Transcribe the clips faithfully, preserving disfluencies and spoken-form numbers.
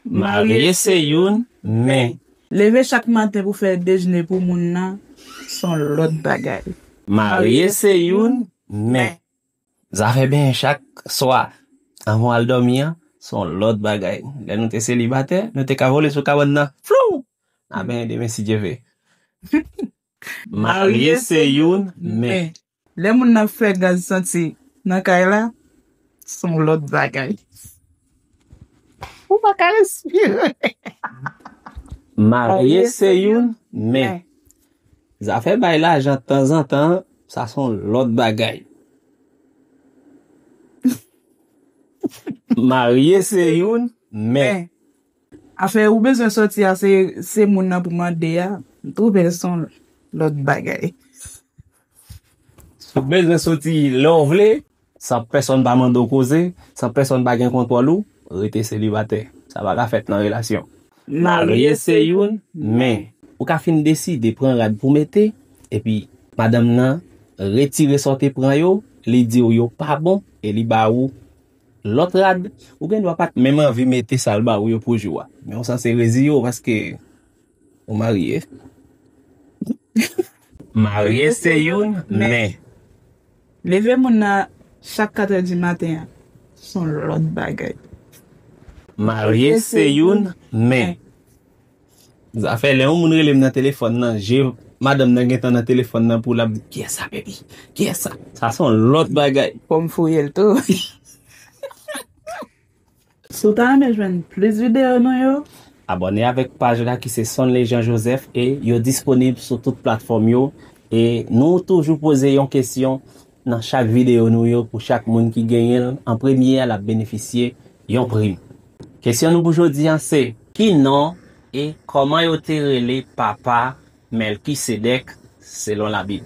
Marye se youn, men. Leve chak maten pou fè dejene pou moun nan, se yon lòt bagay. Marye se youn, men. Zafè benyen chak swa, anvan w al dòmi an, se yon lòt bagay. Lè nou te selibatè, nou te ka vole sou kabann nan, flou! N a benyen demen si Dye vle. Marye se youn, men. Lè moun nan fè gaz santi nan kay la, se yon lòt bagay. Ou pa ka respire. Marye se youn, men. Zafè bay lajan tanzantan, sa se yon lòt bagay. Marye se youn, men. Afè ou bezwen sòti a, se, se moun nan pou mande a. M twouve se yon lòt bagay. Si w bezwen soti lè w vle, san pèsonn pa mande w koze, san pèsonn pa gen kontwòl ou, rete selibatè. Sa pa ka fèt nan relasyon. Marye se youn, men. Ou ka fin deside pran rad pou mete, epi madanm nan retire sa w te pran yo, li di w yo pa bon, e li ba ou lòt rad, ou gen dwa pa t menm anvi mete sa l ba ou yo pou jou a. Men ou sanse reziye w paske ou marye. Marye se youn, men. Leve moun nan chak katrè di maten an, se yon lòt bagay. Marye se youn, men. Zafè lè yon moun rele m nan telefòn nan, je madanm nan gentan nan telefòn nan pou l ap di, "Kiyès sa, baby? Kiyès sa?" Sa se yon lòt bagay. Fò m fouye l tou. Si w ta renmen jwenn plis videyo nou yo, abòne avèk paj la ki se Sonley Jean Joseph e yo disponib sou tout platfòm yo. E nou toujou poze yon kesyon nan chak videyo nou yo pou chak moun ki genyen l an premye a l ap benefisye yon prim. Kesyon nou pou jodi a se, ki non e kòman yo te rele papa Mèlkisedèk selon Labib?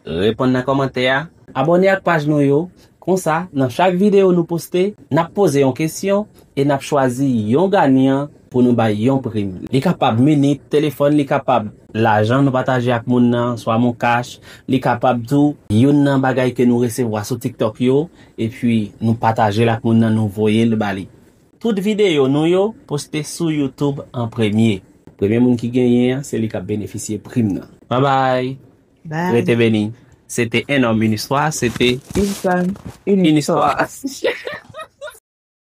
Reponn nan kòmantè a. Abòne ak paj nou yo. Konsa, nan chak videyo nou poste, n ap poze yon kesyon e n ap chwazi yon ganyan pou nou bay yon prim. Li kapab minit, telefòn, li kapab lajan nou pataje ak moun nan, swa MonCash, li kapab tou youn nan bagay ke nou resevwa sou TikTok yo, epi nou pataje l ak moun nan, nou voye l ba li. Tout videyo nou yo poste sou YouTube an premye. Premye moun ki genyen an, se li k ap benefisye prim nan. Babay! Rete beni. Se te En Nonm, Une Histoire, se te Une Histoire.